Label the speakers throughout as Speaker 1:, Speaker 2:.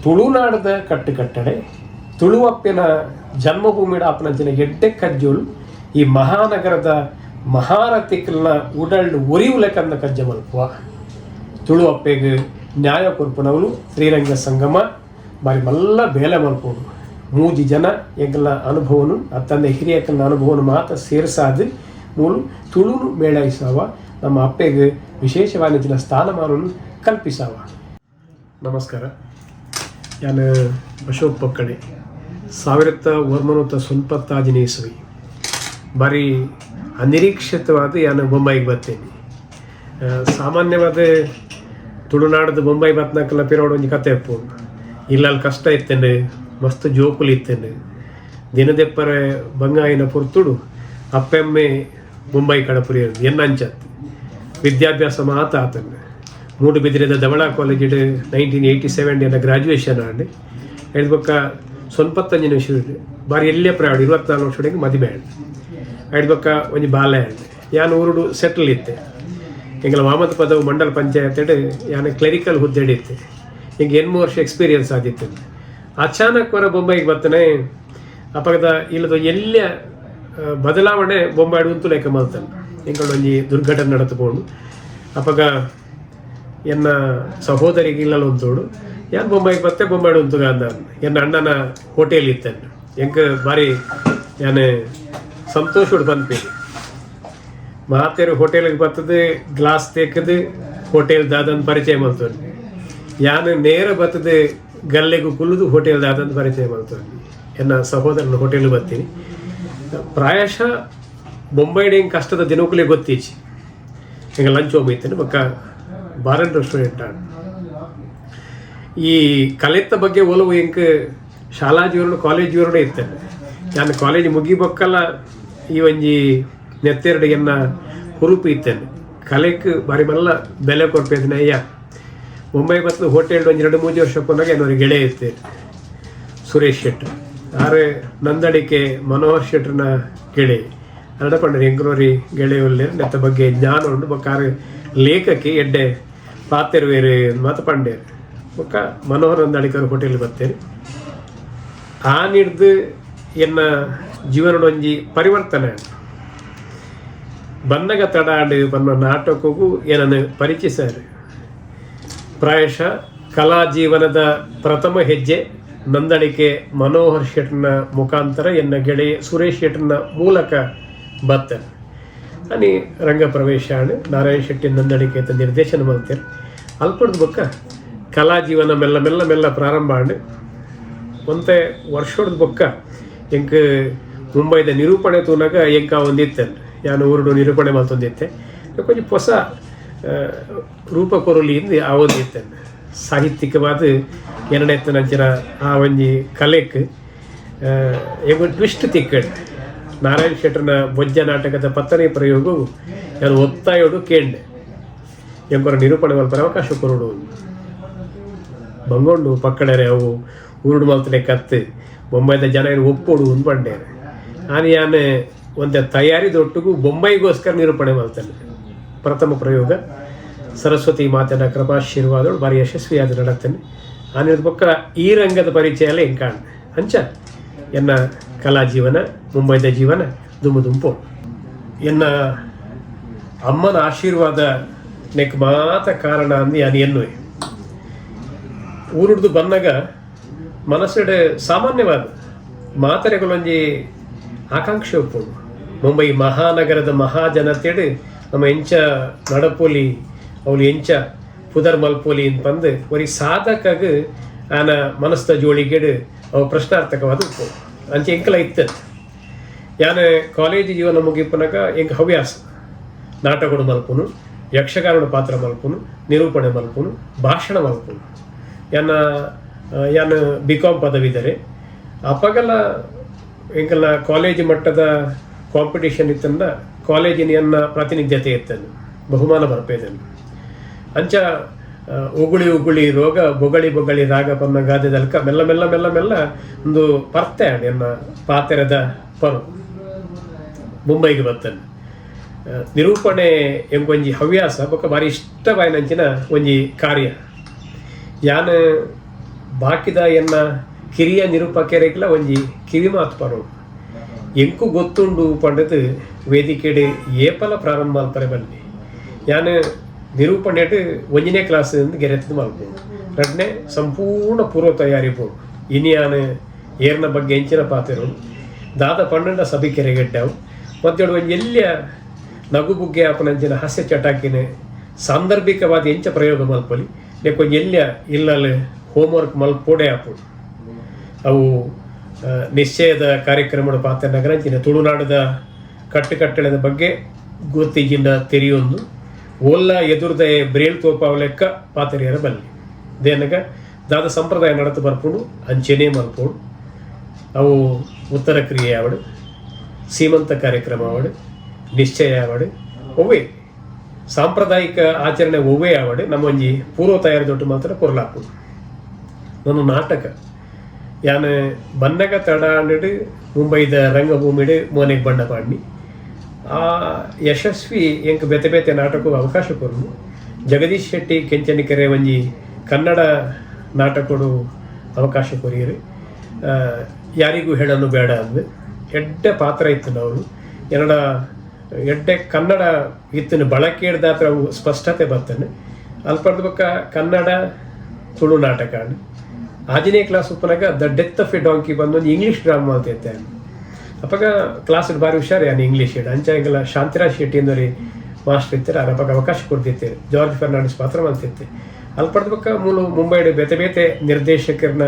Speaker 1: ತುಳುನಾಡದ ಕಟ್ಟುಕಟ್ಟಡೆ ತುಳುವಪ್ಪೆನ ಜನ್ಮಭೂಮಿಡ್ ಆಪುನಂಚಿನ ಎಡ್ಡೆ ಕಜ್ಜೊಲು ಈ ಮಹಾನಗರದ ಮಹಾರಥಿಕಲ್ನ ಉಡಲ್ಡ್ ಒರಿಯುಲೆಕಂದ ಕಜ್ಜ ಮಲ್ಪುವ. ತುಳುವಪ್ಪೆಗ್ ನ್ಯಾಯ ಕೊರ್ಪುನವುಲು ಶ್ರೀರಂಗ ಸಂಗಮ ಬಾರಿ ಮಲ್ಲ ಬೇಲೆ ಮಲ್ಪೊಡು. ಮೂಜಿ ಜನ ಎಂಕಲ್ನ ಅನುಭವನು ಅತ್ತಂದೆ ಹಿರಿಯಕಲ್ನ ಅನುಭವನು ಮಾತ ಸೇರ್ಸಾದ್ ಮೂಲು ತುಳುನು ಮೇಳೈಸಾವ, ನಮ್ಮ ಅಪ್ಪೆಗ್ ವಿಶೇಷವಾದಂಚಿನ ಸ್ಥಾನಮಾನನು ಕಲ್ಪಿಸಾವ. ನಮಸ್ಕಾರ, ಯಾನ್ ಅಶೋಕ್ ಪೊಕ್ಕಡೆ. 1996ನೇ ಇಸ್ವಿ ಬಾರಿ ಅನಿರೀಕ್ಷಿತವಾದ ಯಾನ್ ಬೊಂಬಾಯಿಗೆ ಬರ್ತೇನೆ. ಸಾಮಾನ್ಯವಾದ ತುಳುನಾಡದ ಬೊಂಬಾಯಿ ಬತ್ನಕಲ್ನ ಪಿರವುಡು ಒಂಜಿ ಕತೆ ಉಪ್ಪು. ಇಲ್ಲಲ್ಲಿ ಕಷ್ಟ ಇತ್ತಂಡು, ಮಸ್ತ್ ಜೋಕುಲು ಇತ್ತಂಡು, ದಿನದೆಪ್ಪರೆ ಬಂಗಾಯಿನ ಪೊರ್ತುಡು ಅಪ್ಪೆಮ್ಮೆ ಬೊಂಬಾಯಿ ಕಡಪುರಿಯರು. ಎನ್ನಂಚತ್ ವಿದ್ಯಾಭ್ಯಾಸ ಮಾತ ಆತಂಡು. ಮೂಡುಬಿದಿರೆದ ಧವಳ ಕಾಲೇಜಿಡ್ 1987 ಎನ್ನ ಗ್ರಾಜುಯೇಷನ್ ಆಂಡ್. ಐದು ಬೊಕ್ಕ ಸೊನ್ಪತ್ತಂಜಿನ ವರ್ಷ, ಬಾರಿ ಎಲ್ಲೇ ಪ್ರಾಯ, 24 ವರ್ಷ ಮದಿಮೆ ಆಂಡ್. ಐದು ಬೊಕ್ಕ ಒಂಜಿ ಬಾಲೆ ಆಂಡ್. ಯಾನ್ ಊರುಡು ಸೆಟ್ಲ್ ಇತ್ತೆ. ಎಂಕಲ ವಾಮದ ಪದವು ಮಂಡಲ ಪಂಚಾಯತ್ ಯಾನ್ ಕ್ಲರಿಕಲ್ ಹುದ್ದೆಡ್ ಇತ್ತೆ. ಎಂಕ್ 8 ವರ್ಷ ಎಕ್ಸ್ಪೀರಿಯನ್ಸ್ ಆದಿತ್ತು. ಅಚಾನಕ್ ಹೊರ ಬೊಂಬೈಗೆ ಬತ್ತನೆ. ಅಪಗದ ಇಲ್ಲದ ಎಲ್ಲಿಯ ಬದಲಾವಣೆ ಬೊಂಬಾಯಿಡ್ ಉಂತು ಲೆಕ್ಕ ಮಲ್ತನೆ. ಎಂಕಲ್ ಒಂಜಿ ದುರ್ಘಟನೆ ನಡತು ಪೋಂಡು. ಅಪಗ ಎನ್ನ ಸಹೋದರಿಗೆ ಇಲ್ಲಲ್ ಉಂತೋಡು, ಯಾನ್ ಬೊಂಬಾಯಿಗೆ ಬತ್ತೆ, ಬೊಂಬಾಯಿಡ್ ಉಂತುಗ ಅಂದ. ಎನ್ನ ಅಣ್ಣನ ಹೋಟೆಲ್ ಇತ್ತೇನೆ. ಎಂಕ್ ಬಾರಿ ಯಾನ್ ಸಂತೋಷಡ್ ಪನ್ಪೇನಿ, ಮಾತೆರು ಹೋಟೆಲ್ಗೆ ಬತ್ತದು, ಗ್ಲಾಸ್ ತೇಕದು, ಹೋಟೆಲ್ ದಾದನ್ ಪರಿಚಯ ಮಲ್ತೋನಿ. ಯಾನ್ ನೇರ ಬತ್ತದು ಗಲ್ಲೆಗು ಕುಲ್ಲುದು ಹೋಟೆಲ್ ದಾದನ್ ಪರಿಚಯ ಮಲ್ತೋನಿ. ಎನ್ನ ಸಹೋದರನ ಹೋಟೆಲ್ ಬರ್ತೀನಿ. ಪ್ರಾಯಶಃ ಬೊಂಬೈಡ್ ಹೆಂಗೆ ಕಷ್ಟದ ದಿನಕುಲೇ ಗೊತ್ತೀಚಿ. ಈಗ ಲಂಚ್ ಹೋಗಿತ್ತೇನೆ ಬೊಕ್ಕ ಬಾರ್ ಅಂಡ್ ರೆಸ್ಟೋರೆಂಟ್ ಆಂಡ್. ಈ ಕಲೆತ್ತ ಬಗ್ಗೆ ಒಲವು ಎಂಕ್ ಶಾಲಾ ಜೀವನ, ಕಾಲೇಜ್ ಜೀವನ ಇತ್ತೇನೆ. ನಾನು ಕಾಲೇಜ್ ಮುಗಿಬೊಕ್ಕಲ ಈ ಒಂಜಿ ನೆತ್ತೆರಡು ಎನ್ನ ಹುರುಪು ಇತ್ತೇನೆ. ಕಲೆಕ್ ಬಾರಿ ಮಲ್ಲ ಬೆಲೆ ಕೊರ್ಪೇದಿನ ಅಯ್ಯ. ಮುಂಬೈ ಮತ್ತು ಹೋಟೆಲ್ ಒಂಜಿ 2-3 ವರ್ಷ ಪೋನಾಗ ಏನೋರಿ ಗೆಳೆಯ ಇತ್ತೇನೆ, ಸುರೇಶ್ ಶೆಟ್ರು. ಆರು ನಂದಳಿಕೆ ಮನೋಹರ್ ಶೆಟ್ರನ ಗೆಳೆಯ. ಅರಡ ಪಂಡರು, ಎಂಕ್ನೋರಿ ಗೆಳೆಯ ಉಲ್ಲೇರು, ನೆತ್ತ ಬಗ್ಗೆ ಜ್ಞಾನ ಉಂಡು, ಬೊಕ್ಕ ಆರು ಲೇಖಕಿ, ಎಡ್ಡೆ ಪಾತೆರುವೇರು ಮಾತ ಪಂಡೇರು. ಬೊಕ್ಕ ಮನೋಹರ್ ನಂದಳಿಕರು ಹೋಟೆಲ್ ಬರ್ತೇನೆ. ಆ ನಿಡ್ದು ಎನ್ನ ಜೀವನದ ಒಂಜಿ ಪರಿವರ್ತನೆ. ಬನ್ನಗ ತಡಾಂಡ್ ಪನ್ನ ನಾಟಕಕ್ಕೂ ಏನನ್ನು ಪರಿಚಯಿಸಾರೆ. ಪ್ರಾಯಶಃ ಕಲಾ ಜೀವನದ ಪ್ರಥಮ ಹೆಜ್ಜೆ ನಂದಳಿಕೆ ಮನೋಹರ್ ಶೆಟ್ನ ಮುಖಾಂತರ ಎನ್ನ ಗೆಳೆಯ ಸುರೇಶ್ ಶೆಟ್ನ ಮೂಲಕ ಬತ್ತನೆ. అని ರಂಗ ಪ್ರವೇಶ ನಾರಾಯಣ ಶೆಟ್ಟಿ ನಂದಳಿಕೆ ಅಂತ ನಿರ್ದೇಶನ ಮಾಡ್ತಾರೆ. ಅಲ್ಪಡ್ದು ಬೊಕ್ಕ ಕಲಾ ಜೀವನ ಮೆಲ್ಲ ಮೆಲ್ಲ ಮೆಲ್ಲ ಪ್ರಾರಂಭ ಆಂಡ್. ಒಂತೆ ವರ್ಷದ ಬೊಕ್ಕ ಎಂಕ್ ಮುಂಬೈದ ನಿರೂಪಣೆ ತೂನಾಗ ಎಂಕ ಒಂದಿತ್ತೆ. ಯಾನು ಊರುಡು ನಿರೂಪಣೆ ಮಲ್ತೊಂದಿತ್ತೆ. ಕೊಂಚ ಹೊಸ ರೂಪ ಕೊರಲಿ ಇಂದು ಆ ಒಂದಿತ್ತೆ. ಸಾಹಿತ್ಯಿಕವಾದ ಎರಡನೇ ನಂಚಿನ ಆ ಒಂಜಿ ಕಲೆಕ್ ಎಂಕ್ ಟ್ವಿಸ್ಟ್ ತಿಕ್ಕಡ್. ನಾರಾಯಣ ಶೆಟ್ಟರ್ನ ಬೊಜ್ಜ ನಾಟಕದ 10ನೇ ಪ್ರಯೋಗವು ನಾನು ಒತ್ತಾಯೋಡು ಕೇಂಡೆ, ಎಂಕೊರ ನಿರೂಪಣೆ ಮಲ್ಪರ ಅವಕಾಶ ಕೊರಡು. ಬಂಗೊಂಡು ಪಕ್ಕಡರೆ, ಅವು ಊರುಡು ಮಲ್ತನೆ ಕತ್ತು, ಬೊಂಬೈದ ಜನ ಏನು ಒಪ್ಪೋಡು ಒಂದು ಪಂಡೇರು. ನಾನು ಯಾನೆ ಒಂದೆ ತಯಾರಿ ದೊಟ್ಟುಗು ಬೊಂಬೈಗೋಸ್ಕರ ನಿರೂಪಣೆ ಮಲ್ತೇನೆ. ಪ್ರಥಮ ಪ್ರಯೋಗ ಸರಸ್ವತಿ ಮಾತೆನ ಕೃಪಾಶೀರ್ವಾದಗಳು ಭಾರಿ ಯಶಸ್ವಿಯಾದ ನಡತ್ತೇನೆ. ಆನಿದ ಬೊಕ್ಕ ಈ ರಂಗದ ಪರಿಚಯ ಎಲ್ಲ ಎಂಕಾಣ್. ಅಂಚ ಎನ್ನ ಕಲಾ ಜೀವನ, ಮುಂಬೈದ ಜೀವನ ದುಮ್ಮು ದುಂಪು. ಎನ್ನ ಅಮ್ಮನ ಆಶೀರ್ವಾದ ನೆಕ್ ಮಾತ ಕಾರಣ ಅಂದು ಯಾನ್ ಎನ್ನುವೆ. ಊರುಡ್ದು ಬಂದಾಗ ಮನಸ್ಸುಡೆ ಸಾಮಾನ್ಯವಾದ ಮಾತರೆಗಳೊಂಜಿ ಆಕಾಂಕ್ಷೆ ಉಪ್ಪುಂಡು. ಮುಂಬೈ ಮಹಾನಗರದ ಮಹಾಜನತೆಡು ನಮ್ಮ ಎಂಚ ನಡಪೊಲಿ, ಅವಳು ಎಂಚ ಪುದರ್ ಮಲ್ಪೊಲಿ ಪಂದು ಒರಿ ಸಾಧಕಗ್ ಆನ ಮನಸ್ದ ಜೋಳಿಗೆಡು ಅವು ಪ್ರಶ್ನಾರ್ಥಕವಾದ ಉಪ್ಪು. ಅಂಚೆ ಎಂಕಲ ಇತ್ತು. ಯಾನ್ ಕಾಲೇಜ್ ಜೀವನ ಮುಗಿಪನಗ ಎಂಕ್ ಹವ್ಯಾಸ ನಾಟಕಡು ಮಲ್ಪುನು, ಯಕ್ಷಗಾನದ ಪಾತ್ರ ಮಲ್ಪುನು, ನಿರೂಪಣೆ ಮಲ್ಪುನು, ಭಾಷಣ ಮಲ್ಪುನು. ಯಾನ ಯಾನ್ ಬಿ.ಕಾಮ್ ಪದವೀಧರೆ. ಅಪಗಲ ಎಂಕಲ್ನ ಕಾಲೇಜ್ ಮಟ್ಟದ ಕಾಂಪಿಟೇಷನ್ ಇತ್ತಂದ ಕಾಲೇಜಿನ ಎನ್ನ ಪ್ರಾತಿನಿಧ್ಯತೆ ಇತ್ತನು, ಬಹುಮಾನ ಬರ್ಪೇದನು. ಅಂಚ ಉಗುಳಿ ಉಗುಳಿ ರೋಗ, ಬೊಗಳಿ ಬೊಗಳಿ ರಾಗ ಪನ್ನ ಗಾದೆದಲ್ಕ ಮೆಲ್ಲ ಮೆಲ್ಲ ಮೆಲ್ಲ ಮೆಲ್ಲ ಒಂದು ಪರ್ತೆ ಆಂಡ್ ಎನ್ನ ಪಾತೆರದ ಪರು. ಮುಂಬೈಗೆ ಬತ್ತನ್. ನಿರೂಪಣೆ ಎಂಕೊಂಜಿ ಹವ್ಯಾಸ ಬೊಕ್ಕ ಭಾರಿ ಇಷ್ಟವಾಯಿನಂಚಿನ ಒಂಜಿ ಕಾರ್ಯ. ಯಾನ್ ಬಾಕಿದ ಎನ್ನ ಕಿರಿಯ ನಿರೂಪಕರೆಗ್ಲ ಒಂಜಿ ಕಿವಿ ಮಾತು ಪನೊಡು. ಎಂಕು ಗೊತ್ತುಂಡು ಪಂಡದು ವೇದಿಕೆಡ್ ಏಪಲ ಪ್ರಾರಂಭ ಮಲ್ಪರೆ ಬಲ್ಲಿ. ಯಾನ್ ನಿರೂಪಣೆಡ್ ಒಂಜಿನೇ ಕ್ಲಾಸ್ ಗೆರೆತದ ಮಲ್ಪೊಡು, ರಡ್ಡನೇ ಸಂಪೂರ್ಣ ಪೂರ್ವ ತಯಾರಿ ಬೋಡು. ಇನಿ ಯಾನ್ ಏರ್ನ ಬಗ್ಗೆ ಎಂಚಿನ ಪಾತೆರೊಡು, ದಾದ ಪಂಡ ಸಭಿಕೆರೆಗೆಡ್ಡವು ಮಧ್ಯೊಡು ಒಂಜಿ ಎಲ್ಯ ನಗು ಬುಗ್ಗೆ ಆಪನಂಚಿನ ಹಾಸ್ಯ ಚಟಾಕಿನ ಸಾಂದರ್ಭಿಕವಾದ ಎಂಚ ಪ್ರಯೋಗ ಮಲ್ಪೊಲಿ, ಲೆಕ್ಕೊಂಜಿ ಎಲ್ಯ ಇಲ್ಲಲ್ ಹೋಮ್ವರ್ಕ್ ಮಲ್ಪೊಡೆ ಆಪುಂಡು. ಅವು ನಿಶ್ಚಯದ ಕಾರ್ಯಕ್ರಮದ ಪಾತೆರ್ನಗರಂಚಿನ ತುಳುನಾಡದ ಕಟ್ಟುಕಟ್ಟಳೆದ ಬಗ್ಗೆ ಗೊತ್ತಿಜಿಂದ ತೆರಿಯೊಂದು ಓಲ್ಲ ಎದುರ್ದ ಬ್ರೇಲ್ ತೋಪಾವ ಲೆಕ್ಕ ಪಾತೆರಿಯರ ಬಲ್ಲಿ. ದೇನಗ ದಾದ ಸಂಪ್ರದಾಯ ನಡತು ಬರ್ಪುಂಡು ಅಂಚೆನೇ ಮಲ್ಪೋಡು. ಅವು ಉತ್ತರ ಕ್ರಿಯೆ ಆವಡು, ಸೀಮಂತ ಕಾರ್ಯಕ್ರಮ ಆವಡು, ನಿಶ್ಚಯ ಆವಡು, ಒವ್ವೇ ಸಾಂಪ್ರದಾಯಿಕ ಆಚರಣೆ ಒವ್ವೇ ಆವಡು, ನಮ್ಮ ಒಂಜಿ ಪೂರ್ವ ತಯಾರಿ ದೊಡ್ಡ ಮಾತ್ರ ಪೊರ್ಲಾಪುಂಡು. ನನ್ನ ನಾಟಕ ಯಾನ್ ಬನ್ನಗ ತಡಾಂಡು ಮುಂಬೈದ ರಂಗಭೂಮಿಡ್ ಮೋನೆಗ್ ಬಣ್ಣ ಪಾಡ್ನಿ. ಆ ಯಶಸ್ವಿ ಎಂಕ್ ಬೇತೆ ಬೇತೆ ನಾಟಕ ಅವಕಾಶ ಕೊರ್ನು. ಜಗದೀಶ್ ಶೆಟ್ಟಿ ಕೆಂಚನಿಕೆರೆ ಒಂಜಿ ಕನ್ನಡ ನಾಟಕಡು ಅವಕಾಶ ಕೊರಿಯರು. ಯಾರಿಗೂ ಹೇಳನು ಬೇಡ ಅಂದು ಎಡ್ಡೆ ಪಾತ್ರ ಇತ್ತು. ನಾವು ಎನ್ನಡ ಎಡ್ಡೆ ಕನ್ನಡ ಇತ್ತಿನ ಬಳಕೆ ಅವು ಸ್ಪಷ್ಟತೆ ಬರ್ತನೆ. ಅಲ್ಪರ್ದ ಬೊಕ್ಕ ಕನ್ನಡ ತುಳು ನಾಟಕ. ಆಜನೇ class ಉಪ್ಪನಾಗ The Death of a Donkey ಬಂದು ಒಂದು ಇಂಗ್ಲೀಷ್ ಡ್ರಾಮಾ ಅಂತ. ಅಪ್ಪಗ ಕ್ಲಾಸ್ ಬಾರಿ ಹುಷಾರು ಯಾನು ಇಂಗ್ಲೀಷ್. ಅಂಚ ಎಂಕಲ ಶಾಂತಿರಾಜ್ ಶೆಟ್ಟಿ ಅಂದರಿ ಮಾಸ್ಟರ್ ಇತ್ತಾರೆ, ಅರಪಗ ಅವಕಾಶ ಕೊಡ್ತಿತ್ತೇವೆ. ಜಾರ್ಜ್ ಫರ್ನಾಂಡಿಸ್ ಪಾತ್ರ ಮಾಡ್ತಿತ್ತೆ. ಅಲ್ಪರ್ದ ಬೊಕ್ಕ ಮೂಲು ಮುಂಬೈಡ್ ಬೇತೆ ಬೇತೆ ನಿರ್ದೇಶಕರನ್ನ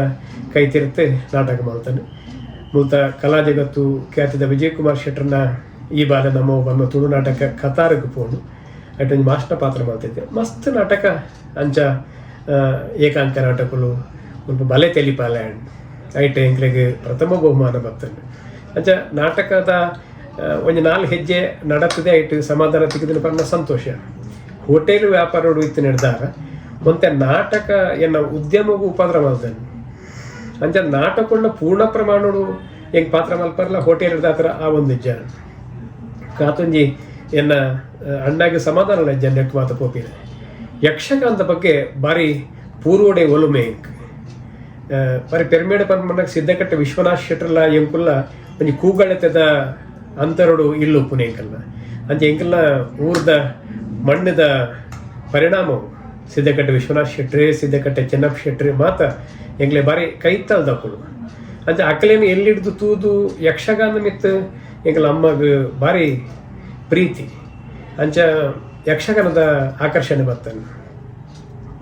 Speaker 1: ಕೈ ತಿರುತ್ತೆ ನಾಟಕ ಮಾಡ್ತಾನೆ. ಮೂಲತ ಕಲಾ ಜಗತ್ತು ಖ್ಯಾತಿದ ವಿಜಯ್ ಕುಮಾರ್ ಶೆಟ್ಟರ್ನ ಈ ಬಾಲೆ ನಮ್ಮ ಬಂದ ತುಳು ನಾಟಕ ಕತಾರ್ಗ್ ಪೋಂಡು, ಅಟ್ ಒಂಜಿ ಮಾಸ್ಟರ್ ಪಾತ್ರ ಮಾಡ್ತಿದ್ದೆ. ಮಸ್ತ್ ನಾಟಕ ಅಂಚ ಏಕಾಂಕ ನಾಟಕಲು ಮುಲ್ಪ ಬಲೆ ತೆಲಿಪಾಲೆ ಐಟ್ ಎಂಕ್ಲೆಗ್ ಪ್ರಥಮ ಬಹುಮಾನ ಬರ್ತದೆ. ಅಂಚ ನಾಟಕದ ಒಂಜಿ ನಾಲ್ ಹೆಜ್ಜೆ ನಡತದೆ, ಐಟ್ ಸಮಾಧಾನ ತಿಕ್ಕಿದ ಪನ್ನ ಸಂತೋಷ. ಹೋಟೆಲ್ ವ್ಯಾಪಾರಡು ಇತ್ತು ನಡೆದಾರ ಒಂತೆ ನಾಟಕ ಎನ್ನ ಉದ್ಯಮಗೂ ಉಪದ್ರ ಮಾಡ್ತಾನೆ. ಅಂಚ ನಾಟಕೊಂಡ ಪೂರ್ಣ ಪ್ರಮಾಣಡು ಎಂಕ್ ಪಾತ್ರ ಮಲ್ಪರ್ಲ ಹೋಟೆಲ್ ದಾತ್ರ ಆ ಒಂದು ಜನ ಕಾತೊಂಜಿ ಎನ್ನ ಅಣ್ಣಗೆ ಸಮಾಧಾನ ಜನ ಮಾತ ಪೋಪಿನ. ಯಕ್ಷಗಾನದ ಬಗ್ಗೆ ಬಾರಿ ಪೂರ್ವಡೆ ಒಲುಮೆ ಎಂಕ್. ಬಾರಿ ಪೆರ್ಮೇಡ ಪನ್ಪನಗ ಸಿದ್ದಕಟ್ಟೆ ವಿಶ್ವನಾಥ್ ಶೆಟ್ರಲ್ಲ ಎಂಕುಲ್ಲ ಒಂಜಿ ಕೂಗಳತೆದ ಅಂತರಡು ಇಲ್ಲು ಉಪ್ಪುನೆ ಎಂಕಲ್ನ. ಅಂಚ ಎಂಕಲ್ನ ಊರ್ದ ಮಣ್ಣದ ಪರಿಣಾಮವು ಸಿದ್ದಕಟ್ಟೆ ವಿಶ್ವನಾಥ್ ಶೆಟ್ರಿ, ಸಿದ್ದಕಟ್ಟೆ ಚೆನ್ನಪ್ಪ ಶೆಟ್ರಿ ಮಾತ ಎಂಗ್ಲೆ ಬಾರಿ ಕೈತಲ್ದಕುಲು. ಅಂಚ ಅಕಲೇನು ಎಲ್ಲಿಡ್ದು ತೂದು ಯಕ್ಷಗಾನ ಮಿತ್ತು ಎಂಕಲ ಅಮ್ಮಗ್ ಬಾರಿ ಪ್ರೀತಿ. ಅಂಚ ಯಕ್ಷಗಾನದ ಆಕರ್ಷಣೆ ಬರ್ತನೆ.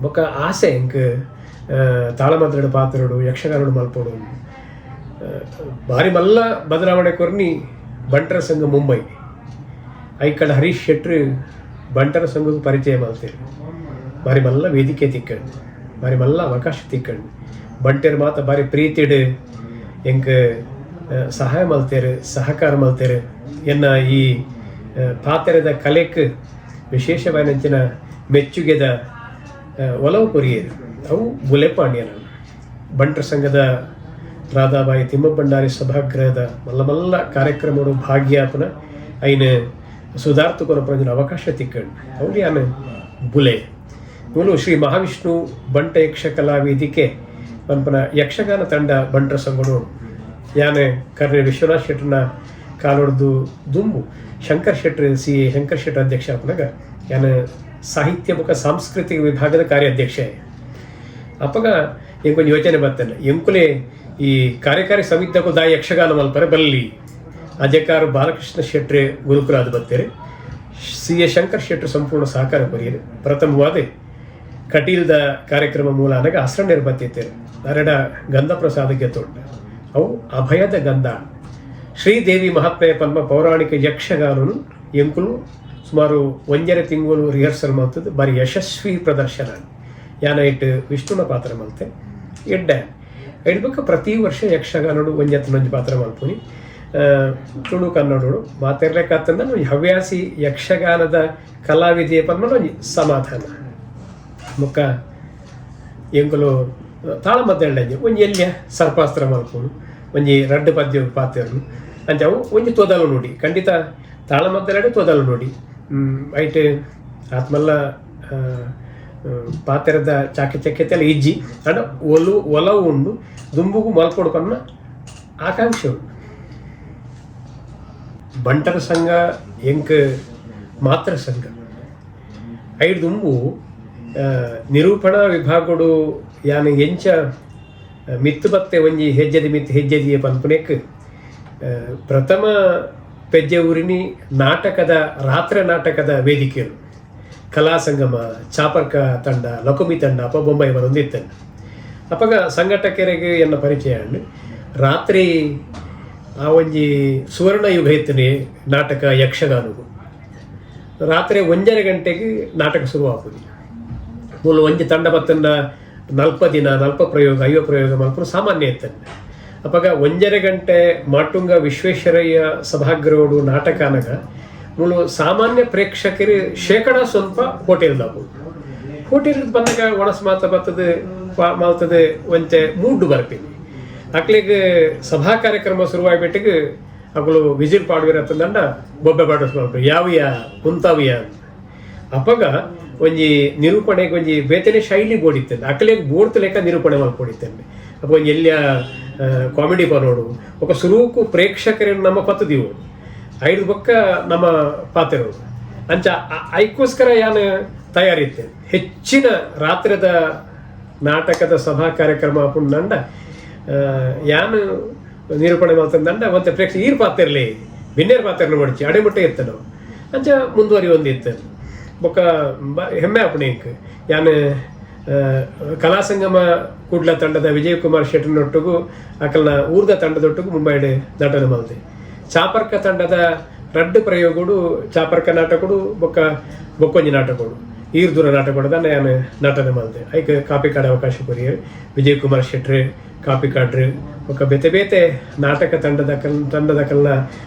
Speaker 1: ಬೊಕ್ಕ ಆಸೆ ಎಂಕ್ ತಾಳಮದ್ದಳೆಡ್ ಪಾತ್ರಡು ಯಕ್ಷಗಾನಡು ಮಲ್ಪೊಡು. ಬಾರಿ ಮಲ್ಲ ಬದಲಾವಣೆ ಕೊರ್ನಿ ಬಂಟರ ಸಂಘ ಮುಂಬೈ. ಐಕಳ ಹರೀಶ್ ಶೆಟ್ರು ಬಂಟರ ಸಂಘಕ್ಕೆ ಪರಿಚಯ ಮಲ್ತೇರು. ಬಾರಿ ಮಲ್ಲ ವೇದಿಕೆ ತಿಕ್ಕಂಡು, ಬಾರಿ ಮಲ್ಲ ಅವಕಾಶ ತಿಕ್ಕಂಡು. ಬಂಟೆರ್ ಮಾತ ಬಾರಿ ಪ್ರೀತಿಡ್ ಎಂಕ್ ಸಹಾಯ ಮಲ್ತೇರು, ಸಹಕಾರ ಮಲ್ತೇರು. ಎನ್ನ ಈ ಪಾತೆರದ ಕಲೆಕ್ ವಿಶೇಷವಾಯಿನಂಚಿನ ಮೆಚ್ಚುಗೆದ ಒಲವು ಕೊರಿಯೇರು. ಅವು ಬುಲೆಪಾಂಡ್ಯನ ಬಂಟರ ಸಂಘದ ರಾಧಾಬಾಯಿ ತಿಮ್ಮ ಭಂಡಾರಿ ಸಭಾಗೃಹದ ಮಲ್ಲ ಮಲ್ಲ ಕಾರ್ಯಕ್ರಮಡು ಭಾಗ್ಯಾಪನ ಐನ ಸುಧಾರ್ಥ ಕೊರಪಂಜಿನ ಅವಕಾಶ ತಿಕ್ಕಂಡು ಅವ್ರು ಯಾನ್ ಬುಲೆ. ಮೂಲು ಶ್ರೀ ಮಹಾವಿಷ್ಣು ಬಂಟ ಯಕ್ಷ ಕಲಾ ವೇದಿಕೆ ಪನ್ಪನ ಯಕ್ಷಗಾನ ತಂಡ ಬಂಟರ ಸಂಘಡು. ಯಾನ್ ಕರ್ನೆ ವಿಶ್ವನಾಥ್ ಶೆಟ್ಟರ್ನ ಕಾಲೊಡ್ದು ದುಂಬು ಶಂಕರ್ ಶೆಟ್ಟರ್, ಸಿ ಎ ಶಂಕರ್ ಶೆಟ್ಟರ್ ಅಧ್ಯಕ್ಷ ಆಪನಾಗ ಯಾನ್ ಸಾಹಿತ್ಯ ಬೊಕ ಸಾಂಸ್ಕೃತಿಕ ವಿಭಾಗದ ಕಾರ್ಯಾಧ್ಯಕ್ಷ. ಅಪ್ಪಗ ಎಂಕೊಂಜಿ ಯೋಚನೆ ಬರ್ತೇನೆ, ಎಂಕುಲೆ ಈ ಕಾರ್ಯಕಾರಿ ಸಮಿತಿದಕು ದಾಯಿ ಯಕ್ಷಗಾನ ಮಲ್ಪರೆ ಬಲ್ಲಿ. ಅಜಕಾರ ಬಾಲಕೃಷ್ಣ ಶೆಟ್ರೆ ಗುರುಕುಲಾದ ಬತ್ತೇರೆ, ಸಿ ಎ ಶಂಕರ್ ಶೆಟ್ಟರು ಸಂಪೂರ್ಣ ಸಹಕಾರ ಕೊರಿಯರು. ಪ್ರಥಮವಾದ ಕಟೀಲ್ದ ಕಾರ್ಯಕ್ರಮ ಮೂಲ ಅನಗ ಅಸ್ರಣ್ಣರು ಬತ್ತಿತ್ತೇರು. ಅರೆಡ ಗಂಧ ಪ್ರಸಾದಕ್ಕೆ ತೊಂಡ ಅವು ಅಭಯದ ಗಂಧ ಶ್ರೀದೇವಿ ಮಹಾತ್ಮೆ ಪನ್ಮ ಪೌರಾಣಿಕ ಯಕ್ಷಗಾನನು ಎಂಕುಲು ಸುಮಾರು 1.5 ತಿಂಗಳು ರಿಹರ್ಸಲ್ ಮಾಡ್ತದೆ. ಬಾರಿ ಯಶಸ್ವಿ ಪ್ರದರ್ಶನ. ಯಾನ ಇಟ್ಟು ವಿಷ್ಣುನ ಪಾತ್ರ ಮಲ್ತೆ, ಎಡ್ಡೆ ಎಡ್ಬೇಕ. ಪ್ರತಿ ವರ್ಷ ಯಕ್ಷಗಾನಡು ಒಂಜತ್ನೊಂಜಿ ಪಾತ್ರ ಮಲ್ಪುನಿ. ತುಳು ಕನ್ನಡೋಡು ಮಾತಾಡ್ಲಿಕ್ಕತ್ತಂದ್ರೆ ಒಂಜಿ ಹವ್ಯಾಸಿ ಯಕ್ಷಗಾನದ ಕಲಾವಿದೆಯ ಪನ್ಮನ ಒಂಜಿ ಸಮಾಧಾನ. ಬೊಕ್ಕ ಎಂಕುಲು ತಾಳಮದ್ದಳೆಂಜಿ ಒಂಜಿ ಎಲ್ಯ ಸರ್ಪಾಸ್ತ್ರ ಮಲ್ಪುನು, ಒಂಜಿ ರಡ್ಡ್ ಪದ್ಯ ಪಾತೆರ್ನು. ಅಂಚ ಅವು ಒಂಜಿ ತೊದಲು ನುಡಿ, ಖಂಡಿತ ತಾಳಮದ್ದಳೆಡ್ ತೊದಲು ನುಡಿ. ಐಟ್ ಆತ್ಮಲ್ಲ. ಪಾತೆರದ ಚಾಕಚಕ್ಯತೆಲ್ಲ ಇಜ್ಜಿ ಅಂಡ ಒಲು ಒಲವು ಉಂಡು ದುಂಬುಗು ಮಲ್ಪೊಡು ಪನ್ನ ಆಕಾಂಕ್ಷೆ ಉಂಡು. ಬಂಟರ ಸಂಘ ಎಂಕ್ ಮಾತ್ರ ಸಂಘ ಐಡ್ ದುಂಬು ನಿರೂಪಣಾ ವಿಭಾಗಡು ಯಾನ್ ಎಂಚ ಮಿತ್ತು ಬತ್ತೆ ಒಂಜಿ ಹೆಜ್ಜೆದಿ ಮಿತ್ತು ಹೆಜ್ಜೆದಿಯೇ ಪನ್ಪುನೆಕ್ ಪ್ರಥಮ ಪೆಜ್ಜೆ ಊರಿನಿ ನಾಟಕದ ರಾತ್ರಿ ನಾಟಕದ ವೇದಿಕೆಗಳು ಕಲಾ ಸಂಗಮ, ಚಾಪರ್ಕ ತಂಡ, ಲಕುಮಿ ತಂಡ ಅಪ್ಪ ಬೊಂಬೈ ಬರೊಂದಿತ್ತೇನೆ. ಅಪಗ ಸಂಘಟಕರಿಗೆ ಎನ್ನ ಪರಿಚಯ ಅಂಡ್ ರಾತ್ರಿ ಆ ಒಂಜಿ ಸುವರ್ಣ ಯುಗ ಇತ್ತನೆ ನಾಟಕ ಯಕ್ಷಗಾನಗು. ರಾತ್ರಿ 1:30 ಗಂಟೆಗೆ ನಾಟಕ ಶುರುವಾಗುದು. ಮೂಲು ಒಂಜಿ ತಂಡ ಬತ್ತನ್ನ 40 ದಿನ 40 ಪ್ರಯೋಗ 50 ಪ್ರಯೋಗ ಮಲ್ಪುನ ಸಾಮಾನ್ಯ ಇತ್ತನೆ. ಅಪಗ 1:30 ಗಂಟೆ ಮಾಟುಂಗ ವಿಶ್ವೇಶ್ವರಯ್ಯ ಸಭಾಗೃಹಡು ನಾಟಕ ಅನಗ ಮೂಲು ಸಾಮಾನ್ಯ ಪ್ರೇಕ್ಷಕರು ಶೇಕಡ ಸ್ವಲ್ಪ ಹೋಟೆಲ್ ದಾಪು. ಹೋಟೆಲ್ ಬಂದಾಗ ಒಣಸ್ ಮಾತ ಬರ್ತದೆ ಮಾಲ್ತದೆ ಒಂಚೆ ಮೂಡ್ಡು ಬರ್ಪಿನಿ. ಅಕ್ಲಿಗ್ ಸಭಾ ಕಾರ್ಯಕ್ರಮ ಶುರುವಾಗ್ಬಿಟ್ಟಿಗೆ ಅಕುಲು ವಿಜಿಲ್ ಪಾಡುವಿರತ್ತಂದಂಡ ಬೊಬ್ಬೆ ಪಾಡಿಸ್ಕೊಂಡು ಯಾವಿಯ ಕುಂತಾವಿಯ. ಅಪಗ ಒಂಜಿ ನಿರೂಪಣೆಗೆ ಒಂಜಿ ಬೇತನೆ ಶೈಲಿ ಬೋಡಿತ್ತೇನೆ. ಅಕ್ಲೆಗ್ ಬೋಡ್ತ ಲೆಕ್ಕ ನಿರೂಪಣೆ ಮಲ್ಪೊಡಿತ್ತೇನೆ. ಅಪ್ಪ ಒಂಜಿ ಎಲ್ಲಿಯ ಕಾಮಿಡಿ ಪನೋಡು ఒక ಸುರೂಕು ಪ್ರೇಕ್ಷಕರನ್ನು ನಮ್ಮ ಪತ್ತದೀವು ಐದು ಬೊಕ್ಕ ನಮ್ಮ ಪಾತೆರು ಅಂಚ ಐಕ್ಕೋಸ್ಕರ ಯಾನ್ ತಯಾರಿತ್ತೆ. ಹೆಚ್ಚಿನ ರಾತ್ರಿದ ನಾಟಕದ ಸಭಾ ಕಾರ್ಯಕ್ರಮ ಆಪುಂಡು ಯಾನ್ ನಿರೂಪಣೆ ಮಲ್ತಂದಂಡ ಒಂತೆ ಪ್ರೇಕ್ಷಕ ಈರ್ ಪಾತಿರ್ಲಿ ಬಿನ್ನೇರ್ ಪಾತಿರ್ಲಿ ಮಡಿಚಿ ಅಡೆಮುಟ್ಟೆ ಇತ್ತು ನಾವು ಅಂಚ ಮುಂದುವರಿ ಒಂದಿತ್ತು. ಬೊಕ್ಕ ಹೆಮ್ಮೆ ಆಪುಂಡು ಎಂಕ್ ಯಾನ್ ಕಲಾಸಂಗಮ ಕುಡ್ಲ ತಂಡದ ವಿಜಯ್ ಕುಮಾರ್ ಶೆಟ್ಟರ್ನೊಟ್ಟುಗು ಅಕಲ್ನ ಊರ್ದ ತಂಡದೊಟ್ಟುಗು ಮುಂಬೈಡ್ ನಟನೆ ಮಲ್ದೆ. ಚಾಪರ್ಕ ತಂಡದ ರಡ್ಡು ಪ್ರಯೋಗಡು ಚಾಪರ್ಕ ನಾಟಕಡು ಬೊಕ್ಕ ಬೊಕ್ಕೊಂಜಿ ನಾಟಕಡು ಈರ್ದೂರ ನಾಟಕಡು ದಾನೆ ಯಾನ್ ನಟನೆ ಮಲ್ದೆ. ಐಕ್ ಕಾಪಿಕಾಡ್ ಅವಕಾಶ ಕೊರಿಯೆರ್ ವಿಜಯ್ ಕುಮಾರ್ ಶೆಟ್ರು ಕಾಪಿಕಾಡ್ರು ಬೊಕ್ಕ ಬೇತೆ ಬೇತೆ ನಾಟಕ ತಂಡದ ಕಲ್ನ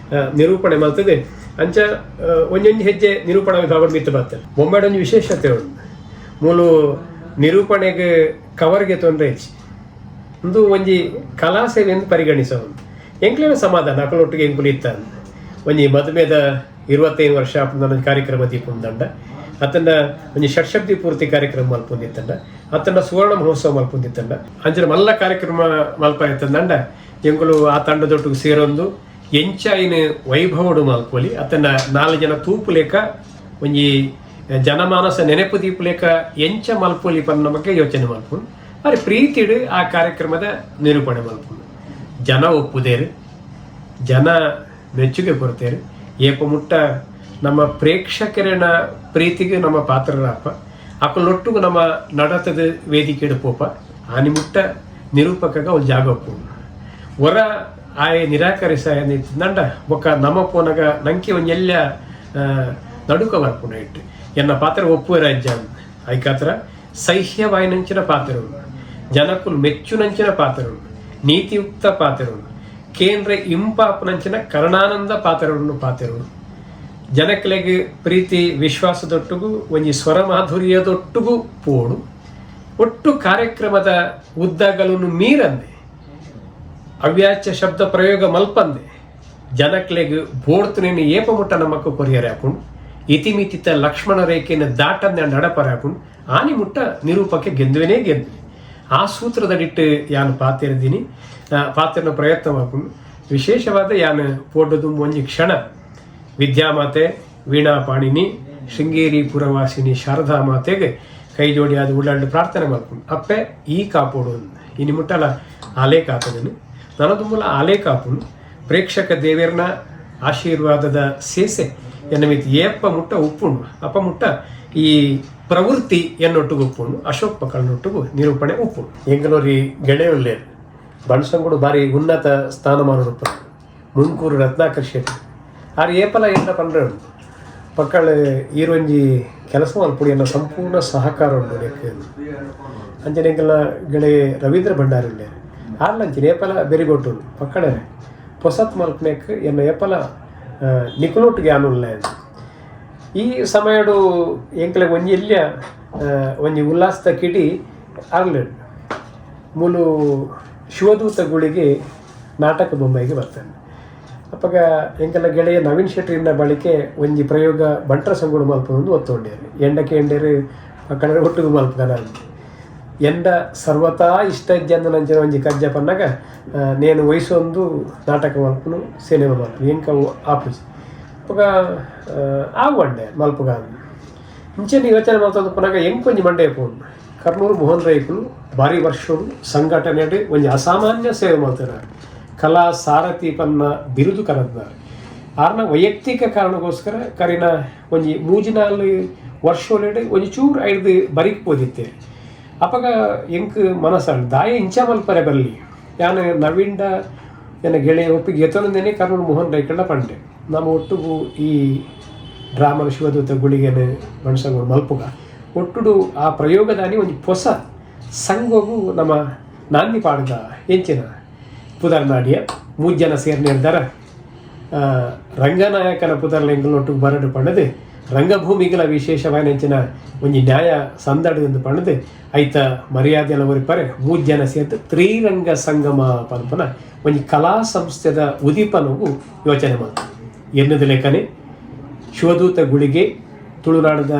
Speaker 1: ನಿರೂಪಣೆ ಮಲ್ತದೆ. ಅಂಚ ಒಂಜೊಂಜಿ ಹೆಜ್ಜೆ ನಿರೂಪಣಾ ವಿಭಾಗ ಮಿತ್ತು ಬರ್ತದೆ. ಬೊಂಬೆಡ್ ಒಂಜಿ ವಿಶೇಷತೆ ಉಂಡು. ಮೂಲು ನಿರೂಪಣೆಗೆ ಕವರ್ಗೆ ತೊಂದರೆ ಹೆಚ್ಚು ಒಂದು ಒಂಜಿ ಕಲಾ ಸೇವೆ ಎಂದು ಪರಿಗಣಿಸೋದು. ಎಂಕ್ಲೇನ ಸಮಾಧಾನ ಅಕಲೊಟ್ಟಿಗೆ ಎಂಕುಲು ಇತ್ತ ಒಂಜಿ ಮದುಮೆದ 25 ವರ್ಷ ಒಂಜಿ ಕಾರ್ಯಕ್ರಮ ದೀಪುಂದಂಡ ಅತ್ತಂಡ ಒಂಜಿ ಷಟ್ಶಬ್ದಿ ಪೂರ್ತಿ ಕಾರ್ಯಕ್ರಮ ಮಲ್ಪೊಂದಿತ್ತಂಡ ಅತ್ತಂಡ ಸುವರ್ಣ ಮಹೋತ್ಸವ ಮಲ್ಪೊಂದಿತ್ತಂಡ ಅಂಚಿನ ಮಲ್ಲ ಕಾರ್ಯಕ್ರಮ ಮಲ್ಪ ಇತ್ತಂದಂಡ ಎಂಕುಲು ಆ ತಂಡದೊಟ್ಟಿಗೆ ಸೇರೊಂದು ಎಂಚಾಯಿನ ವೈಭವಡು ಮಲ್ಪೊಲಿ ಅತ್ತಂಡ 4 ಜನ ತೂಪುಲೇಕ ಒಂಜಿ ಜನಮಾನಸ ನೆನಪು ದೀಪುಲೇಕ ಎಂಚ ಮಲ್ಪೊಲಿ ಪನ್ನ ಬಗ್ಗೆ ಯೋಚನೆ ಮಲ್ಪುಂಡು. ಅರೆ ಪ್ರೀತಿಡು ಆ ಕಾರ್ಯಕ್ರಮದ ನಿರೂಪಣೆ ಮಲ್ಪುಂಡು. ಜನ ಒಪ್ಪುದೇರು, ಜನ ಮೆಚ್ಚುಗೆ ಕೊಡ್ತೇರು. ಏಪ ಮುಟ್ಟ ನಮ್ಮ ಪ್ರೇಕ್ಷಕರನ ಪ್ರೀತಿಗೆ ನಮ್ಮ ಪಾತ್ರರಾಪ ಅಕಲೊಟ್ಟುಗು ನಮ್ಮ ನಡತದ ವೇದಿಕೆ ಪೋಪ ಆನಿ ಮುಟ್ಟ ನಿರೂಪಕಗ ಒಂದು ಜಾಗ ಒಪ್ಪುಂಡು. ಹೊರ ಆಯೆ ನಿರಾಕರಿಸ ನಂಡ ಬೊಕ್ಕ ನಮ್ಮ ಪೋನಗ ನಂಗೆ ಒಂಜೆಲ್ಲ ನಡುಕ ಬರ್ಪುಂಡು ಇಟ್ಟು ಎನ್ನ ಪಾತ್ರ ಒಪ್ಪುವ ರಾಜ್ಯ ಐಕಾತ್ರ ಸಹ್ಯವಾಯಿನಂಚಿನ ಪಾತ್ರರು, ಜನಕುಲ್ ಮೆಚ್ಚುನಂಚಿನ ಪಾತ್ರರು, ನೀತಿಯುಕ್ತ ಪಾತ್ರರು, ಕೇಂದ್ರ ಇಂಪಾಪನಂಚಿನ ಕರುಣಾನಂದ ಪಾತ್ರವನ್ನು ಪಾತ್ರರು, ಜನಕ್ಲೆಗ್ ಪ್ರೀತಿ ವಿಶ್ವಾಸದೊಟ್ಟುಗು ಒಂಜಿ ಸ್ವರ ಮಾಧುರ್ಯದೊಟ್ಟುಗು ಪೋಡು ಒಟ್ಟು ಕಾರ್ಯಕ್ರಮದ ಉದ್ದಗಲನ್ನು ಮೀರಂದೆ ಅವ್ಯಾಚ್ಯ ಶಬ್ದ ಪ್ರಯೋಗ ಮಲ್ಪಂದೆ ಜನಕ್ಲೆಗ್ ಬೋಡ್ತನೇನು ಏಪ ಮುಟ್ಟ ನಮಕ್ಕು ಕೊರಿಯರೆ ಹಾಕೊಂಡು ಇತಿಮಿತಿತ ಲಕ್ಷ್ಮಣ ರೇಖೆಯನ್ನು ದಾಟಂದೆ ನಡಪರೆ ಹಾಕೊಂಡು ಆನಿ ಮುಟ್ಟ ನಿರೂಪಕ್ಕೆ ಗೆಂದುವನೇ ಗೆಂದುವೆ. ಆ ಸೂತ್ರದಡಿಟ್ಟು ಯಾನು ಪಾತಿರ್ದೀನಿ ಪಾತಿರ್ನ ಪ್ರಯತ್ನ ಹಾಕೊಂಡು ವಿಶೇಷವಾದ ಯಾನು ಪೋಟದು ಒಂಜಿ ಕ್ಷಣ ವಿದ್ಯಾಮಾತೆ ವೀಣಾ ಪಾಣಿನಿ ಶೃಂಗೇರಿ ಪುರವಾಸಿನಿ ಶಾರದಾ ಮಾತೆಗೆ ಕೈ ಜೋಡಿ ಅದು ಉಳ್ಳಾಡಿ ಪ್ರಾರ್ಥನೆ ಮಾಡ್ಕೊಂಡು ಅಪ್ಪೆ ಈ ಕಾಪೋಡು ಇನಿ ಮುಟ್ಟಲ ಆಲೆ ಕಾಪದನು ನನದು ಮೂಲ ಆಲೆ ಕಾಪುನು ಪ್ರೇಕ್ಷಕ ದೇವೇರ್ನ ಆಶೀರ್ವಾದದ ಸೇಸೆ ಎನ್ನ ಮಿತಿ ಏಪ್ಪ ಮುಟ್ಟ ಉಪ್ಪುಂಡು ಅಪ್ಪ ಮುಟ್ಟ ಈ ಪ್ರವೃತ್ತಿ ಎನ್ನೊಟ್ಟಿಗೆ ಉಪ್ಪುಂಡು ಅಶೋಕ್ ಪಕ್ಕಳನೊಟ್ಟಿಗೂ ನಿರೂಪಣೆ ಉಪ್ಪುಂಡು. ಎಂಗಲೋರಿ ಗೆಳೆಯುಳ್ಳೇರು ಬಣಸಂಗುಡು ಬಾರಿ ಉನ್ನತ ಸ್ಥಾನಮಾನ ಮುಂಕೂರು ರತ್ನಾಕರ್ ಶೆಟ್ಟಿ ಆರ್ ಏಪಲ ಏನ ಪಂಡ್ರೆ ಪಕ್ಕಳ ಈರೊಂಜಿ ಕೆಲಸ ಮಲ್ಪುಡಿ ಎನ್ನ ಸಂಪೂರ್ಣ ಸಹಕಾರ ಉಂಡು ನೆಕ್. ಅಂಚನೆ ಎಂಕಲ್ನ ಗೆಳೆಯ ರವೀಂದ್ರ ಭಂಡಾರಿ ಉಲ್ಲೇರು ಆರ್ಲಂಚಿನ ಏಪಲ ಬೆರಿಗೊಟ್ಟು ಪಕ್ಕಳೆ ಪೊಸತ್ ಮಲ್ಪನೆಕ್ ಎನ್ನ ಏಪಲ ನಿಕುಲೊಟ್ಟಿಗೆ ಆನುಲ್ಲೆ. ಈ ಸಮಯಡು ಎಂಕಲೆ ಒಂಜಿ ಎಲ್ಯ ಒಂಜಿ ಉಲ್ಲಾಸದ ಕಿಡಿ ಆಗ್ಲೇಡು ಮೂಲು ಶಿವದೂತ ಗುಳಿಗೆ ನಾಟಕ ಬೊಂಬೈಗೆ ಬರ್ತಾನೆ. ಅಪ್ಪಗ ಎಂಕಲ ಗೆಳೆಯ ನವೀನ್ ಶೆಟ್ಟರಿನ ಬಳಿಕೆ ಒಂಜಿ ಪ್ರಯೋಗ ಬಂಟರ ಸಂಗುಡು ಮಲ್ಪೊಂದು ಒತ್ತೊಂಡೇರು ಎಂಡಕ್ಕೆ ಎಂಡೇರು. ಪಕ್ಕಡೆ ಒಟ್ಟುಗು ಮಲ್ಪುಗ ಎಂಡ ಸರ್ವತಾ ಇಷ್ಟ ಇಜ್ಜಂದನಂಚಿನ ಒಂಜಿ ಕಜ್ಜ ಪನ್ನಗ ನೇನು ವಯಸ್ಸೊಂದು ನಾಟಕ ಮಲ್ಪುನು ಸಿನಿಮಾ ಮಲ್ಪುನು ಎಂಕ್ ಅವು ಆಪುಜಿ. ಅಪಗ ಆವು ಮಲ್ಪುಗ ಇಂಚೆನೆ ಯೋಚನೆ ಮಲ್ತೊಂದು ಪನಗ ಎಂಕೊಂಜಿ ಮಂಡೆ ಪೋಂಡು. ಕರ್ನೂರು ಮೋಹನ್ ರೈಕುಲು ಭಾರಿ ವರ್ಷೊಡು ಸಂಘಟನೆ ಒಂಜಿ ಅಸಾಮಾನ್ಯ ಸೇವೆ ಮಲ್ತಿನಾರ್, ಕಲಾ ಸಾರಥಿ ಪನ್ನ ಬಿರುದು ಕನತ್ನಾರ್. ಆರ್ನ ವೈಯಕ್ತಿಕ ಕಾರಣಕ್ಕೋಸ್ಕರ ಕರಿನ ಒಂಜಿ ಮೂಜಿ ನಾಲ್ ವರ್ಷೊಲೆಡ್ ಒಂಜಿ ಚೂರು ಐಡ್ದ್ ಬರಿಕ್ ಪೋದಿತ್ತೆ. ಅಪಗ ಎಂಕ್ ಮನಸ್ಸಾಂಡ್, ದಾಯೆ ಇಂಚ ಮಲ್ಪರೆ ಬಲ್ಲಿ. ಯಾನ್ ನವೀಂಡ ಎನ್ನ ಗೆಳೆಯ ಒಪ್ಪಿಗೆ ಎತ್ತೊಂದೇನೆ ಕರ್ನೂರು ಮೋಹನ್ ರೈಕಲ್ಡ ಪಂಡೆ, ನಮ್ಮ ಒಟ್ಟುಗು ಈ ಡ್ರಾಮನ ಶಿವದೂತ ಗುಳಿಗೆನ ಮನುಷ್ಯಗಳು ಮಲ್ಪುಗ, ಒಟ್ಟುಡು ಆ ಪ್ರಯೋಗದಾನಿ ಒಂಜಿ ಪೊಸ ಸಂಘಗು ನಮ್ಮ ನಾಂದಿ ಪಾಡ್ದ, ಎಂಚಿನ ಪುದರ್ನಾಡಿಯ ಮೂಜಿ ಜನ ಸೇರ್ ನಿರ್ಧಾರ ರಂಗನಾಯಕನ ಪುದರ್ಲ ಎಂಕಲ್ನ ಒಟ್ಟುಗು ಬರಡು ಪಂಡದು, ರಂಗಭೂಮಿಗಳ ವಿಶೇಷವಾಯಿನ ಎಂಚಿನ ಒಂಜಿ ನ್ಯಾಯ ಸಂದಡು ಎಂದು ಪಂಡದು, ಐತ ಮರ್ಯಾದೆಲ ಒರಿಪರೆ ಮೂಜಿ ಜನ ಸೇರ್ದು ತ್ರಿರಂಗ ಸಂಗಮ ಪನ್ಪುನ ಒಂಜಿ ಕಲಾ ಸಂಸ್ಥೆದ ಉದೀಪನವು ಯೋಚನೆ ಮಲ್ತ. ಎನ್ನದ ಲೆಕ್ಕನೆ ಶಿವದೂತ ಗುಳಿಗೆ ತುಳುನಾಡದ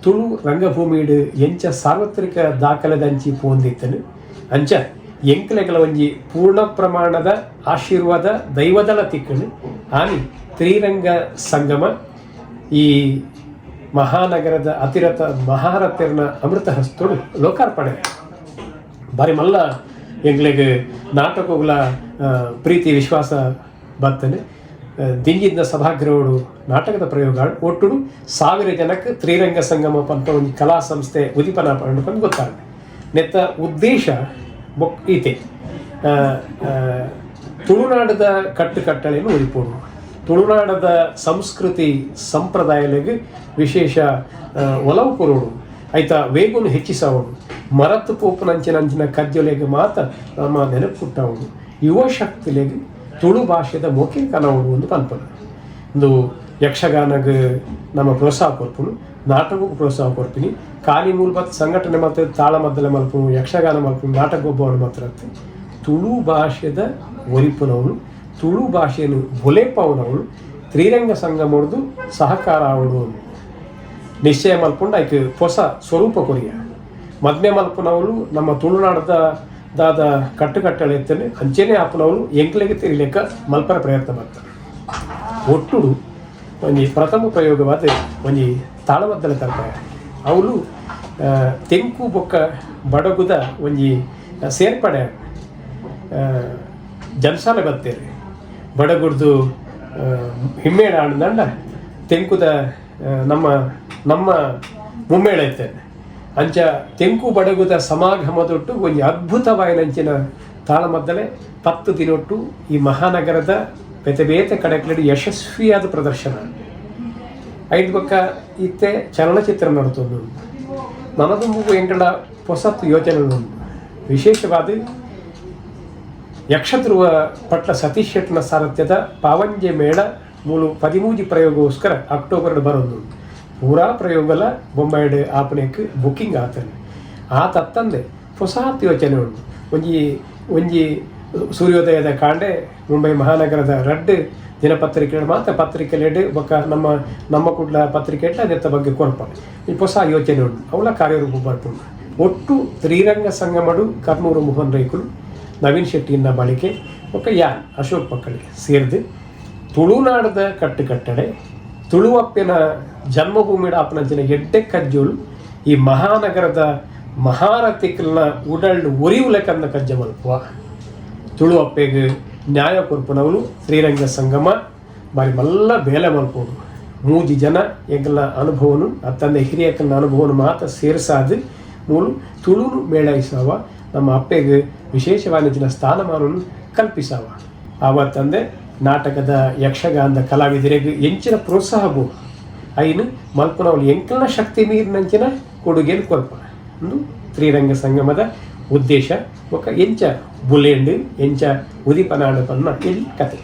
Speaker 1: ತುಳು ರಂಗಭೂಮಿಡ್ ಎಂಚ ಸಾರ್ವತ್ರಿಕ ದಾಖಲೆದಂಚಿ ಪೋಂದಿತ್ತನು ಅಂಚ ಎಂಕ್ಲೆಗಳ ಒಂಜಿ ಪೂರ್ಣ ಪ್ರಮಾಣದ ಆಶೀರ್ವಾದ ದೈವದಳ ತಿಕ್ಕನು. ಆನಿ ತ್ರಿರಂಗ ಸಂಗಮ ಈ ಮಹಾನಗರದ ಅತಿರಥ ಮಹಾರಥರ್ನ ಅಮೃತ ಹಸ್ತೋಡು ಲೋಕಾರ್ಪಣೆ. ಬಾರಿ ಮಲ್ಲ ಎಂಕ್ಲೆಗ್ ನಾಟಕಗಳ ಪ್ರೀತಿ ವಿಶ್ವಾಸ ಬತ್ತನೆ. ದಿಂಜಿದ ಸಭಾಗೃಹಡು ನಾಟಕದ ಪ್ರಯೋಗ, ಒಟ್ಟುಡು 1000 ಜನಕ್ಕೆ ತ್ರಿರಂಗ ಸಂಗಮ ಪಂತ ಒಂಜಿ ಕಲಾ ಸಂಸ್ಥೆ ಉದೀಪನ ಪಂಡ್ ಗೊತ್ತಾಗ. ನೆತ್ತ ಉದ್ದೇಶ ಬೊಕ್ ಈತೆ, ತುಳುನಾಡದ ಕಟ್ಟುಕಟ್ಟಳೆಯನ್ನು ಒರಿಪೋಡು, ತುಳುನಾಡದ ಸಂಸ್ಕೃತಿ ಸಂಪ್ರದಾಯಲೆಗ್ ವಿಶೇಷ ಒಲವು ಕೊರೋಡು, ಐತ ವೇಗನು ಹೆಚ್ಚಿಸವಡು, ಮರತ್ತು ಪೋಪುನಂಚಿನ ಅಂಚಿನ ಕಜ್ಜೊಲೆಗ್ ಮಾತ ನಮ್ಮ ನೆನಪುಟ್ಟವಡು, ಯುವ ಶಕ್ತಿಲೆಗ್ ತುಳು ಭಾಷೆದ ಮೋಕೆ ಕನವಡು ಒಂದು ಪನ್ಪುನು. ಇಂದು ಯಕ್ಷಗಾನಗ್ ನಮ್ಮ ಪ್ರೋತ್ಸಾಹ ಕೊರ್ಪುನು, ನಾಟಕಕ್ಕೂ ಪ್ರೋತ್ಸಾಹ ಕೊರ್ಪಿನಿ. ಕಾಲಿ ಮೂಲ ಸಂಘಟನೆ ಮತ್ತು ತಾಳಮದ್ದಲೆ ಮಲ್ಪುನು, ಯಕ್ಷಗಾನ ಮಲ್ಪುನು, ನಾಟಕ ಗೊಬ್ಬವನು ಮಾತ್ರ. ತುಳು ಭಾಷೆದ ಒರಿಪುನವನು, ತುಳು ಭಾಷೆಯನ್ನು ಬೊಲೆಪವನವಳು ತ್ರಿರಂಗ ಸಂಗಮೊಡ್ದು ಸಹಕಾರ ಆವಡು ನಿಶ್ಚಯ ಮಲ್ಪುಂಡು ಐಕ್ ಹೊಸ ಸ್ವರೂಪ ಕೊರಿಯ. ಮದ್ಮೆ ಮಲ್ಪುನವಳು ನಮ್ಮ ತುಳುನಾಡದ ದಾದ ಕಟ್ಟುಕಟ್ಟಳೆ ಎತ್ತನೆ ಅಂಚೆನೆ ಆಪುನವಳು ಎಂಕ್ಲೆಗೆ ತೆರಿಲೆಕ್ಕ ಮಲ್ಪರ ಪ್ರಯತ್ನ ಮಾಡ್ತಾರೆ. ಒಟ್ಟುಡು ಒಂಜಿ ಪ್ರಥಮ ಪ್ರಯೋಗವಾದ ಒಂಜಿ ತಾಳಮದ್ದಲೆ ತರ್ಪಾಯ. ಅವಳು ತೆಂಕು ಬೊಕ್ಕ ಬಡಗುದ ಒಂಜಿ ಸೇರ್ಪಡೆ. ಜನಸಾಲೆ ಬತ್ತೇರಿ ಬಡಗುಡ್ದು ಹಿಮ್ಮೇಳ ಆಂಡ ತೆಂಕುದ ನಮ್ಮ ನಮ್ಮ ಮುಮ್ಮೇಳ ಇತ್ತೇನೆ. ಅಂಚ ತೆಂಕು ಬಡಗುದ ಸಮಾಗಮದೊಟ್ಟು ಒಂಜಿ ಅದ್ಭುತವಾಯಿನಂಚಿನ ತಾಳಮದ್ದಲೆ 10 ದಿನೊಟ್ಟು ಈ ಮಹಾನಗರದ ಬೇತೆ ಬೇತೆ ಕಡೆಕ್ಲೆಡ್ ಯಶಸ್ವಿಯಾದ ಪ್ರದರ್ಶನ. ಐದು ಬೊಕ್ಕ ಇತ್ತೆ ಚಲನಚಿತ್ರ ನಡತೊಂದು. ನನದುಂಬು ಎಂಕಲ ಪೊಸತ್ತು ಯೋಚನೆ ಉಂಡು. ವಿಶೇಷವಾದ ಯಕ್ಷಧ್ರುವ ಪಟ್ಲ ಸತೀಶ್ ಶೆಟ್ಟನ ಸಾರಥ್ಯದ ಪಾವಂಜೆ ಮೇಳ ಮೂಲು 13 ಪ್ರಯೋಗಗೋಸ್ಕರ ಅಕ್ಟೋಬರ್ ಬರೋದು. ಪೂರಾ ಪ್ರಯೋಗಲ ಬೊಂಬಾಯಿಡ್ ಆಪನೆಕ್ ಬುಕ್ಕಿಂಗ್ ಆತನೆ. ಆ ತತ್ತಂದೆ ಹೊಸಾತ್ ಯೋಚನೆ ಉಂಡು. ಒಂಜಿ ಒಂಜಿ ಸೂರ್ಯೋದಯದ ಕಾಂಡೆ ಮುಂಬೈ ಮಹಾನಗರದ ರಡ್ಡ್ ದಿನಪತ್ರಿಕೆ ಮಾತ್ರ ಪತ್ರಿಕೆಲೆಡ್ ಬೊಕ್ಕ ನಮ್ಮ ನಮ್ಮ ಕುಡ್ಲ ಪತ್ರಿಕೆ ಅದೆತ್ತ ಬಗ್ಗೆ ಕೊರ್ಪ. ಈ ಹೊಸ ಯೋಚನೆ ಉಂಡು, ಅವಳ ಕಾರ್ಯರೂಪ ಬರ್ಪುಂಡು. ಒಟ್ಟು ತ್ರಿರಂಗ ಸಂಗಮಡು ಕರ್ನೂರು ಮೋಹನ್ ರೈಕುಲು, ನವೀನ್ ಶೆಟ್ಟಿನ ಬಳಿಕೆ ಬೊಕ್ಕ ಯಾನ್ ಅಶೋಕ್ ಪಕ್ಕಳಿಗೆ ಸೇರ್ದು ತುಳುನಾಡದ ಕಟ್ಟುಕಟ್ಟಡೆ, ತುಳುವಪ್ಪಿನ ಜನ್ಮಭೂಮಿಡ ಆಪನಂಚಿನ ಎಡ್ಡೆ ಕಜ್ಜೋಳು ಈ ಮಹಾನಗರದ ಮಹಾರಥಿಕಲ್ನ ಉಡಲ್ ಒರಿವುಲೆಕಂದ ಕಜ್ಜ ಮಲ್ಪುವ, ತುಳುವಪ್ಪೆಗ್ ನ್ಯಾಯ ಕೊರ್ಪುನವಳು ಶ್ರೀರಂಗ ಸಂಗಮ ಬಾರಿ ಮಲ್ಲ ಬೇಲೆ ಮಲ್ಪೋಡು. ಮೂಜಿ ಜನ ಎಂಕಲ್ನ ಅನುಭವನು ಅತ್ತಂದೆ ಹಿರಿಯಕಲ್ನ ಅನುಭವನು ಮಾತ ಸೇರ್ಸಾದ್ ಮೂಲು ತುಳುನು ಮೇಳೈಸಾವ, ನಮ್ಮ ಅಪ್ಪೆಗ್ ವಿಶೇಷವಾದ ಸ್ಥಾನಮಾನವನ್ನು ಕಲ್ಪಿಸಾವ. ಆವತ್ತಂದೆ ನಾಟಕದ ಯಕ್ಷಗಾನದ ಕಲಾವಿದರಿಗೆ ಎಂಚಿನ ಪ್ರೋತ್ಸಾಹ ಬೋಡು ಐನು ಮಲ್ಪುನವಳು ಎಂಕಲ್ನ ಶಕ್ತಿ ಮೀರಿನಂಚಿನ ಕೊಡುಗೆಯನ್ನು ಕೊರ್ಪ. ಒಂದು ತ್ರಿರಂಗ ಸಂಗಮದ ಉದ್ದೇಶ. ಬೊಕ್ಕ ಎಂಚ ಬುಲೆಂಡ್, ಎಂಚ ಉದಿಪನಾಡು ಪನ್ನ ಇಲ್ಲಿ ಕತೆ.